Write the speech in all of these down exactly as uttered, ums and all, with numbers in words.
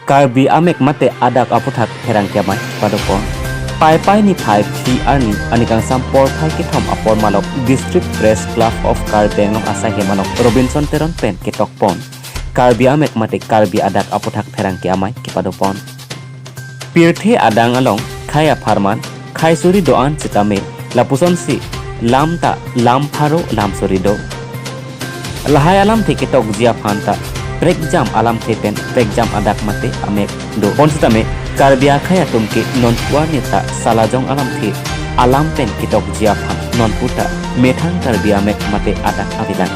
Karbi amek mate adak aputhak pherangke amei kepadopon. Paipai niphai phli arni aningkangsam porphai kethom apor malok District Press Club of Karbi Anglong asahi malok Robinson Teron pen ketokpon. Karbi amek mate Karbi adak aputhak pherangke amei kepadopon. Pirthe adang along khei apharman, khei suri do-an sitame, lapusonsi lam ta lam pharo lam suri do. Lahai alamthe ketokji aphan ta prekjam alamthe pen prekjam adak mate amek do. Bonsitame Karbi akhei atum ke nonpu arni ta salajong alamthe alam pen ketokji aphan nonpu ta methang Karbi amek mate adak avelang.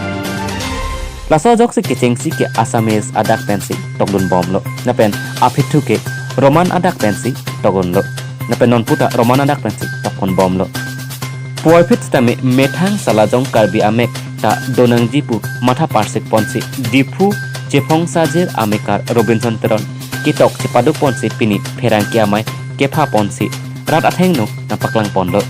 Laso ajoksi kechengsi ke Assamese adak pensi tokdun bomlo. Lapen aphi thu ke Roman adak pensi tokdunlo. Lapen nonpu ta Roman adak pensi tokdun bomlo. Puvoiphit sitame methang salajong Karbi amek ta donangji pu matha parsik ponsi Diphu Chephong Sajir amekar Robinson Teron ketok chepado ponsi pini pherangke amei kepha ponsi rat athengno nangpaklang ponlo.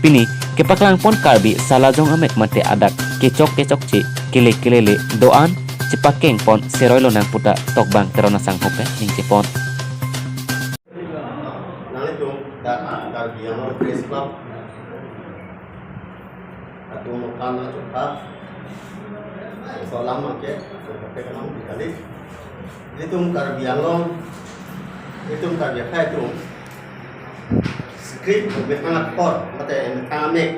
Pini kepaklang pon Karbi salajong amek mate adak kechok kechokche, kele kelele do-an chepakeng pon seroi lonang pu ta Tokbang Teron asangho pen ningje pon. Nanglitum dak Karbi Anglong Press Club atum akan na chupa solam ke, so kape kalam di kali. Ilitum Karbi Anglong, ilitum Karbi akhei atum script methang akhor mate methang amek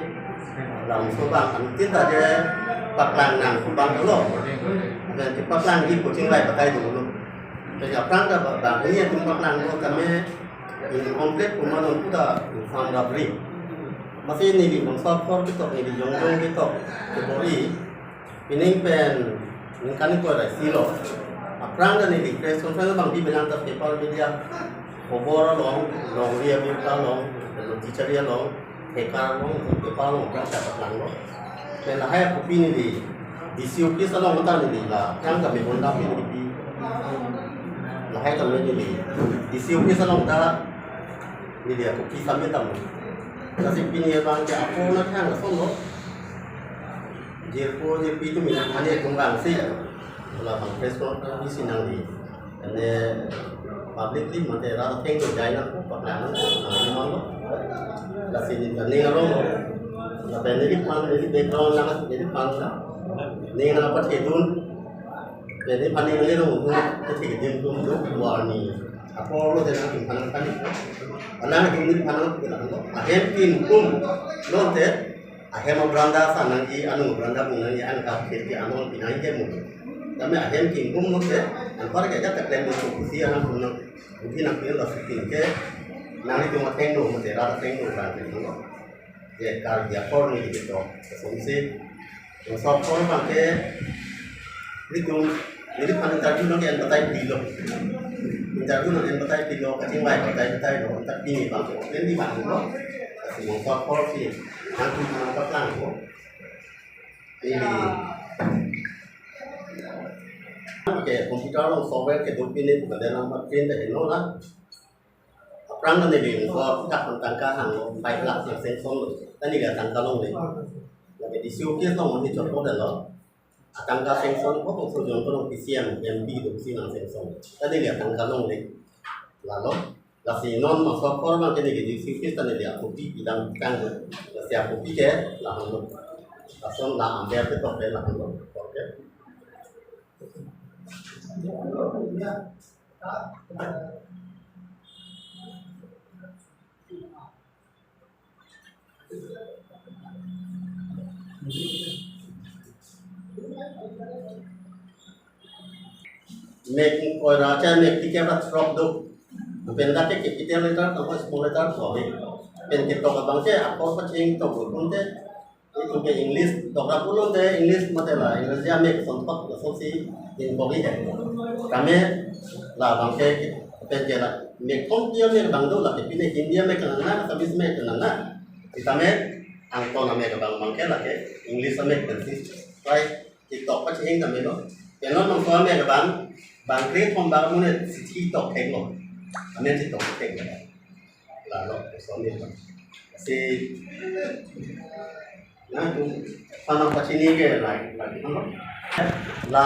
lam so bang antin ta je paklang nang so bang lo. Dan chepaklangji pu chingvai batai dolo. Jadi aphrang ta bang ini atum paklanglo tame in complete puma nonpu ta sam rabri. Masi neli bangso akhor ketok, neli jongjong ketok kebor-i. Pining pen ningkan ni koi ra isi lo. Aphrang ta neli press conference abang bilang ta paper media, khobor along, longri abirta along, literature along, thekar along, paper along aphrang ta paklanglo. Pen lahai akopi neli D C office along ta neli la aphrang ta me honda pi neli pi. Lahai ta me neli D C office along ta neli akopi submit damlo. Lasi pini abang ke apo na thang lasonlo. Jirpo jirpi atum mane atum bangsi labang press conference isi nangji. Ane publicly mate rat athengno jai nangpo, paklang nangpo, nangji malo. Lasi neli ta ning arong lo. Lapen neliphan, neli background nang, neliphan ta. Ning nangpathedun. Lapen neliphan ning arong lo, kethedim dun do warni. Apor lo de nangphan nangkali. Alang atum neliphan nangkali lo. Ahem kin kum lote. Ahem abranda sa nangji, anung abranda pu nangji, an kap khirki anon pinangji ke mu. Tame ahem kingkum mate, anpar ke ajat keklem do pusi anang pu nang, pusi nang pin la sukin ke, nanglitum athengno mate, rat athengno bang ke no. Ye Karbi akhor neli ketok, asonsi, bangso akhor bang ke, ilitum, neliphan interview nang ke-en batai pilo. Interview nang en batai pilo, kachingvai batai batai lo, tapi ni bang ke, en di bang lo. Kasi bangso akhor si, nangtum nangpaklang ko. Ini. Oke, computer along software kedo pine pu kadang nang print de heno la. Aphrang ta neli ko tak tangka hanglo, five lakh nang sanction lo. Ta neli atangka longle. Lake D C office along mani chotpo delo. Atangka sanction ko, ko so jon ko P C M, M P do si nang sanction. Ta neli atangka longle. Lalo, lasi non bangso akhor bang ke neli D C office ta neli akopi pidam kang. Lasi akopi ke lahelo. Lason la amber ketok ke lahelo. Oke. Mek ingkoi ra cha mek ticket ra throk do. Pen dak ke capital letter tangho small letter throk do. Pen ketok abang ke akhor pacheng tok do pun te. Itum ke English tok ra pulote English mate la English amek son thot lasosi ingkoi he. Tame labang ke pen ke la mek thom pi amek abang do, lake pine Hindi amek nang na, Assamese amek nang na. Sitame angton amek abang bang ke lake English amek pensi try ketok pacheng tame lo. Pen non bangso amek abang, bang kre thom bang mune si thi tok thek lo. Amen si tok thek lo. Lalo, so ni. Si, na tu, sana pachini ke lagi, lagi, no? La,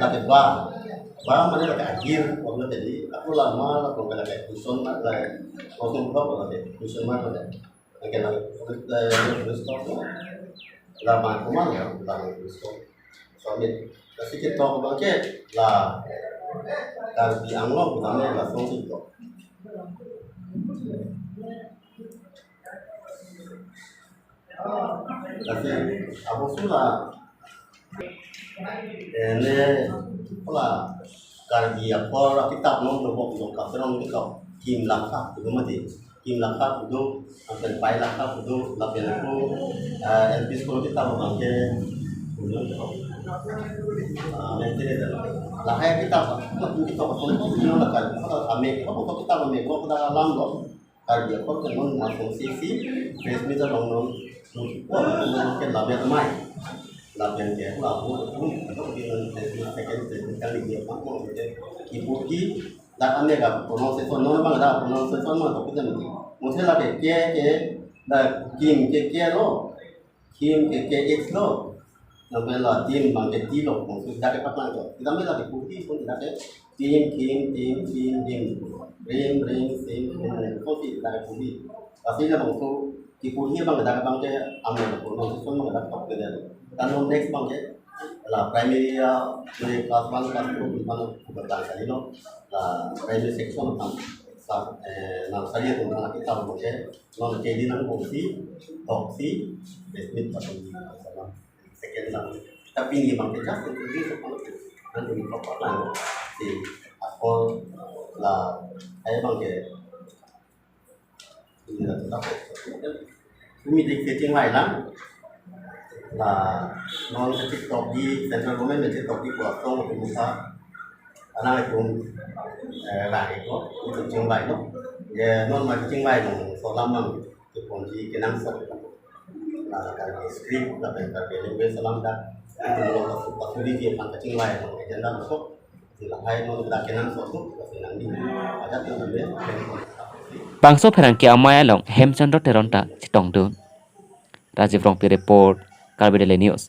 Lake ba, ba mane lake agir, lake di, ako lama, lake lake question mark, lake question mark, lake question mark, lake. Lake lake, lake, lama, kuma ya, lama question. So, ni, kasi kita ko bangke, la, Karbi Anglong, kita ni, la, song si to. Kasi, ako sula, ene, pula, Karbi akhor akitap non dobok non kapherong kitab, Kim Lakha, itu mati. Kim Lakha itu, sampai Pai Lakha itu, lapen itu, eh, L P school kitab bangke, itu, ah, menteri dan. Lahai kitab, kitab, kitab, kitab, kitab, ame, kitab, kitab, ame, kitab, kitab, alam lo. Karbi akhor ke non masuk sesi, press meet along non, non, non ke lamet mai. Lapen ke, la, bu, bu, bu, di non press meet, second press meet kali dia, apa, mau ke, ibu ki, dak ane ka, pronunciation, non bang, dak pronunciation, mana, tapi kan, mesti lake, ke, ke, dak, Kim, ke, ke, lo, Kim ke K H lo. Lapen la Tim bangke T lo. Maksud dak ke paklang to. Kita mela di putih pun dak ke Tim, Kim, Tim, Tim, Tim. Rim, Rim, Sim, Sim, Rim. Putih dak ke putih. Tapi la bangso di putih bang dak bangke am lo. Bangso bang dak tok ke dak. Dan non next bangke la primary ya, mulai class one, class two, pun pun bertang kali lo. La primary section kan. Sa, eh, nursery itu bang kita bangke non K D nang bongsi, toksi, bismit patong di salam. Second lang. Tapi ni bang kita sendiri sekolah tu. Nanti ni papa lang si akol la, saya bang ke ini lah tetap. Kami di setting lain lah. La non ketik tok di central government ketik tok di kuasa untuk buka. Anak itu, eh, lah itu, itu cingbai lo. Ya, non ma cingbai lo, so lamang, itu pun di kenang so. Nah, Karbi script, lapen Karbi language salam dak, itu lo pasu pasu di dia pangka cingbai lo, agenda masuk, di lahai non dak kenang so tu, kenang di, ada tu lebih. Bangso pherangke amei along Hemchandra Teron ta chetongdun. Rajiv Rongpi report, Karbi Daily News.